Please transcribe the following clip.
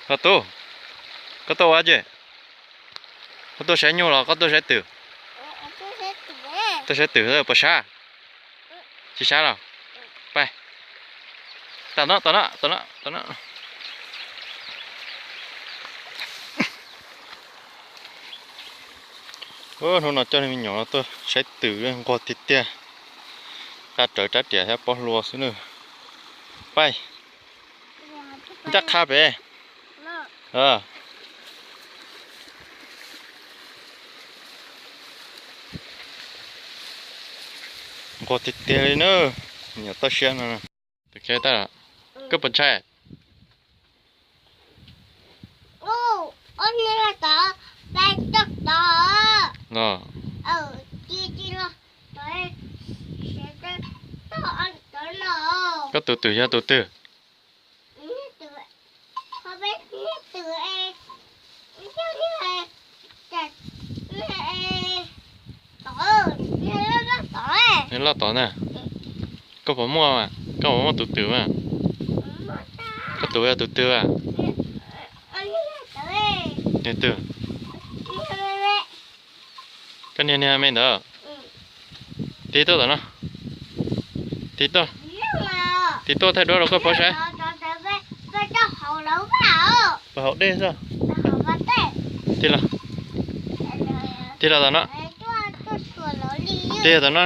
Koj tuaj, koj tuaj ua dab tsi? Koj tuaj saib nyuj los koj tuaj saib twm? Tuaj saib twm puas sab? Tsis sab los? Pais. Tom no, tom no, tom no, tom no. Hnub no coj me nyuam no tuaj saib twm nquag tiag tiag. Qab rawv rab riam thiab pob hlua xwb na. Pais. Ncaj qha pem. Nquag tiag tiag li na. Me nyuam toj siab no. Koj puas ntshai? Koj tus twm yog tus twg? Loj tod na. Koj puas muaj, koj puas muaj tus twm mas? Koj tus yog tus twg? Twg? Koj niag niag me ntawd. Tig tuaj tom no. Tig tuaj. Tig tuaj thaij duab rau koj paub saib. Puas haus dej xwb? Tig los. Tig los tom no. Tig tom no.